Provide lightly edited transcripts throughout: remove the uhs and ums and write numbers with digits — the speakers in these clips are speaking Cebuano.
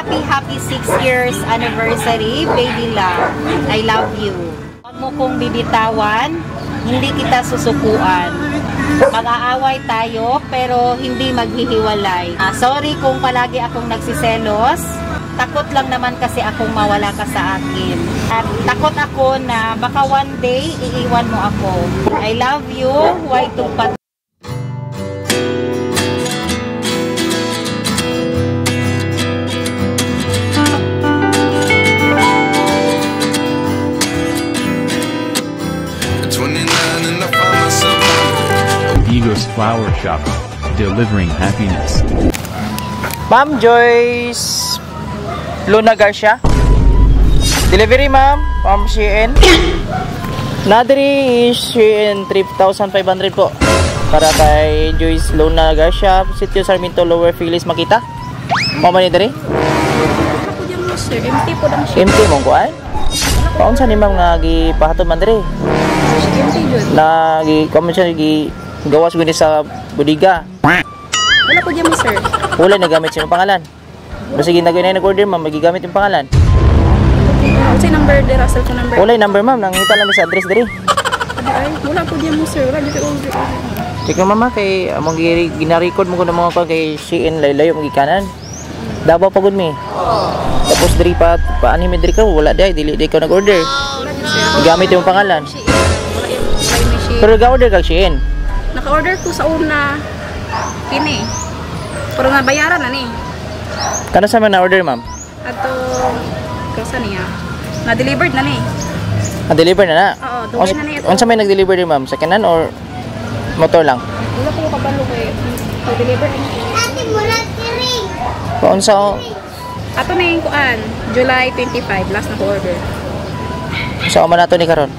Happy, happy 6 years anniversary, baby love. I love you. Huwag mo kong bibitawan, hindi kita susukuan. Mag-aaway tayo, pero hindi maghihiwalay. Sorry kung palagi akong nagsiselos. Takot lang naman kasi akong mawala ka sa akin. At takot ako na baka one day iiwan mo ako. I love you. Why to pat At 29 and I find myself wondering. Digos Flower Shop, delivering happiness. Ma'am Joyce Luna Garcia. Delivery, ma'am, from Shein. Nadiri is Shein 3,500 po. Para kay Joyce Luna Garcia, Sitio Sarmiento, Lower Phillies, makita. Mama ni diri? Ako dyan mo, sir. MT po lang siya. MT mong kuan? Paunsa ni ma'am nga gipahatod man diri? MT dyan. Na gi kamo siya gi gawas guni sa bodega. Wala po dyan mo, sir. Wala nagamit siya ng pangalan. Basta ginagawa na nag-order ma'am, magigamit yung pangalan. Unsay number dira, cellphone number? Wala yung number ma'am, nangita lang mi sa address diri. Ay, wala po dyan mo, sir. Wala dyan order. Check mo mama kay among gina-record mo ko ng mga kuan kay Shein laylayo mo gikanan. Davao pa gud mi. Tapos diri pa paani mi diri ka wala dai dili di ka nag-order. Wala dyan, sir. Gamit yung pangalan. Shein. Wala yung wala may Shein. Pero ga-order kag Shein. Naka-order ko sa una. Kini. Pero nabayaran na ni. Kano sa man na-order ma'am? Ato, kasa niya. Na-delivered na ni. Na-deliver na na. Oo, dugay na ni ito. Unsa may nag-deliver din ma'am? Second hand or motor lang? Wala ko kabalo kay pag-deliver ni. Paunsa Ato na yung kuan, July 25, last na ko order. sa man nato ni karon?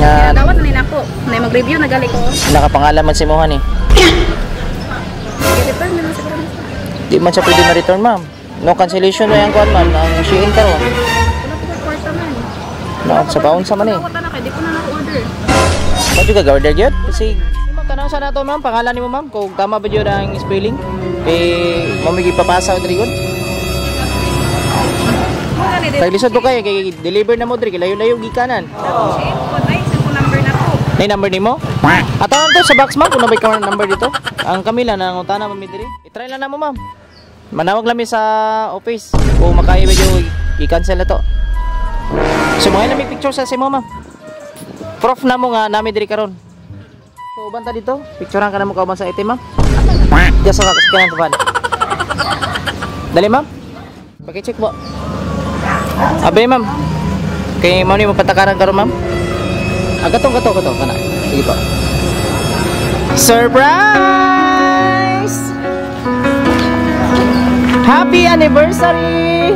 Nga Dawat na ni nako. Na mag-review na gali ko. nakapangalan man si Mohan eh. I-return na lang siguro. Di man siya pwede ma-return ma'am. No cancellation na yung kuan ma'am ang Shein karon. Wala po ko kwarta man. No, sa paunsa man eh. Wala na kay di ko na naka-order. Ba ka order gyud? Kasi ma'am tanaw sa nato ma'am, pangalan nimo ma'am kung tama ba gyud ang spelling? Eh ma'am gipapasa diri gud. Mo gani dito. Taglisod ko kay kay deliver na mo diri kay layo-layo gikanan. Shein po ay cellphone number na ko. Nay number nimo? Ato to sa box ma'am kung nabay ka number dito. Ang Camila nangutana ma'am diri. I-try lang namo ma'am. Manawag lang mi sa office kung makaya ba gyud i-cancel na to. So mga lang may picture sa simo ma'am. Prof na mo nga nami diri karon. So uban ta dito, picturean ka na mo kauban sa item ma'am. Diyan sa kanan sa van. Dali ma'am. Paki-check po. Abe ma'am. Kay mao ni mapatakaran karon ma'am. Ah, katong kato kato kana. Sige po. Surprise! Happy anniversary!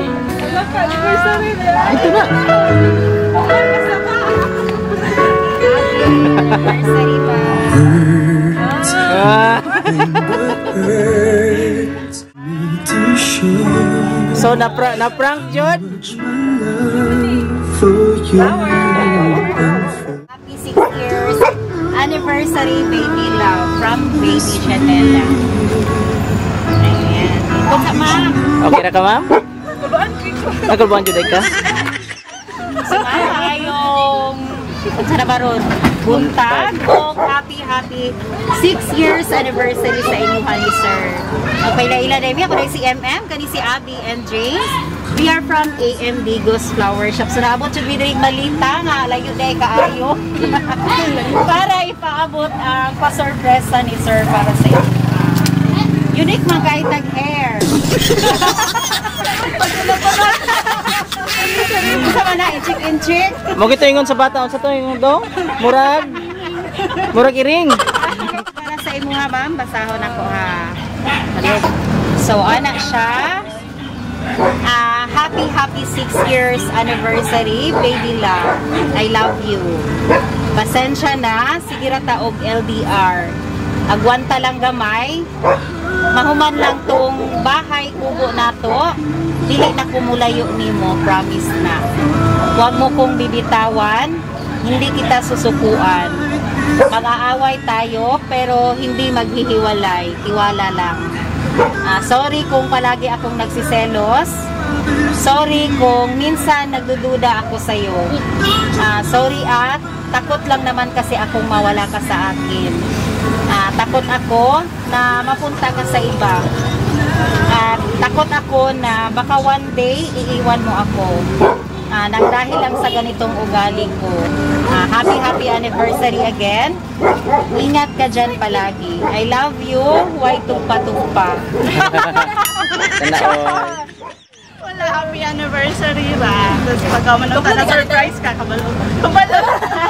Ito na. Anniversary pa. Ah. So na prank jud. Happy 6 years anniversary, baby love, from baby Chanela. Ayan. Ito sa ma'am. Okay ra ka ma'am? Nakulbuan jud ay ka? So, ma'am, ngayong unsa na ba ron? Buntag o happy happy 6 years anniversary sa inyo honey sir. Magpaila-ila na ako na si MM, kani si Abby and James. We are from AM Digos Flower Shop. So naabot jud mi diri malita nga layo day kaayo. Para ipaabot ang pasorpresa ni sir para sa inyo. Unique man kay tag hair. Unsa man na inchik-inchik? Mo gito ingon sa bata unsa to ingon dong? Murag murag iring. Para sa imo ha, ma'am, basahon ako ha. So ana siya. Happy happy 6 years anniversary, baby love. I love you. Pasensya na, sige ra ta og LDR. Agwanta lang gamay. Mahuman lang tong bahay kubo nato. Dili na kumulayo nimo, promise na. Huwag mo kong bibitawan, hindi kita susukuan. Mag-aaway tayo pero hindi maghihiwalay, tiwala lang. Sorry kung palagi akong nagsiselos. Sorry kung minsan nagdududa ako sa'yo. Sorry at takot lang naman kasi akong mawala ka sa akin. Takot ako na mapunta ka sa iba. At takot ako na baka one day iiwan mo ako nang dahil lang sa ganitong ugali ko. Happy happy anniversary again. Ingat ka dyan palagi. I love you. Why tugpa tugpa. Sana all. Wala, happy anniversary ba? Tapos pagka man ang surprise ka, kabalo. Kabalo!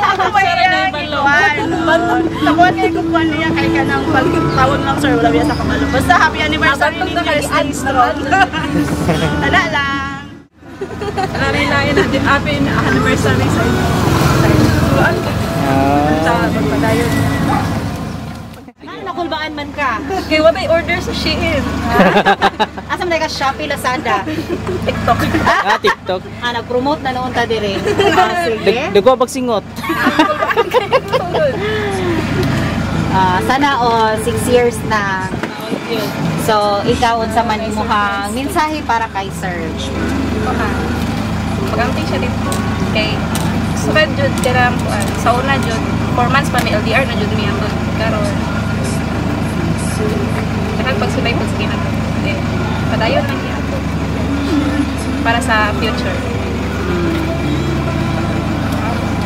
Kabalo! Takuan kayo kukuhan niya kay ka ng pagtawag lang, sir, wala biya sa kabalo. Basta happy anniversary ninyo, stay strong. Wala lang. Lari-lain natin, happy anniversary sa inyo. Sa pagpadayon. Ano, nakulbaan man ka? Kay what I order sa Shein. Asa man ka, Shopee, Lazada? TikTok. Ah, TikTok. Nag-promote na noon ta dire. Sige. Dugo pagsingot. Sana all 6 years na. So, ikaw, unsa man imuhang mensahe para kay Serge? Pag-anting siya dito. Kay sukad jud kanang kuan. Sa una jud 4 months pa may LDR na jud mi ambot karon. Kanang pagsulay pag sige nato. Eh, padayon lang niya ato. Para sa future.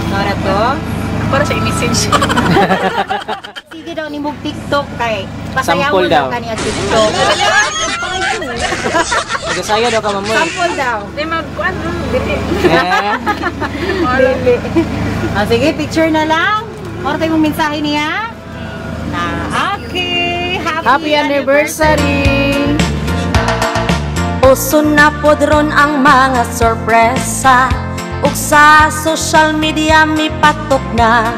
Nora to? Para sa i-message. Sige daw ni mong TikTok kay pasayawon Sample daw. daw kaniya TikTok. Nagasaya daw ka, mamoy. Sample daw. Di mag kuan dili. Eh, Dili. Sige, picture na lang. Ora tayo mong mensahe niya? Na, okay. Happy, Happy anniversary! Uso na pod ron ang mga sorpresa ug sa social media mipatok na.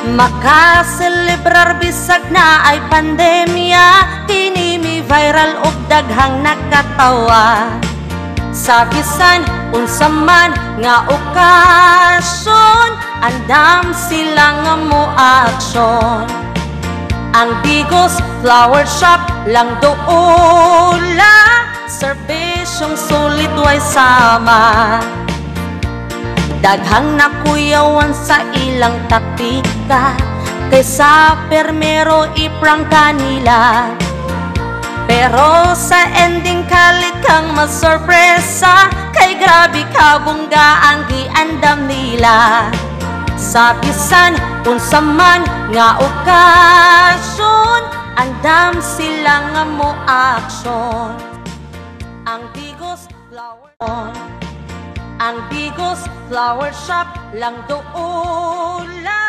Makaselebrar bisag na ay pandemya, kini mi viral ug daghang nakatawa. Sa bisan unsa man nga okasyon, andam sila nga mo aksyon. Ang Digos Flower Shop lang doula, serbisyong sulit way sama. Daghang nakuyawan sa ilang taktika, kaysa permero iprangka nila. Pero sa ending kalit kang masorpresa, kay grabe kabongga ang giandam nila. Sa bisan unsa man nga okasyon, andam sila nga mo aksyon. Ang Digos Flower Ang Digos Flower Shop lang doula.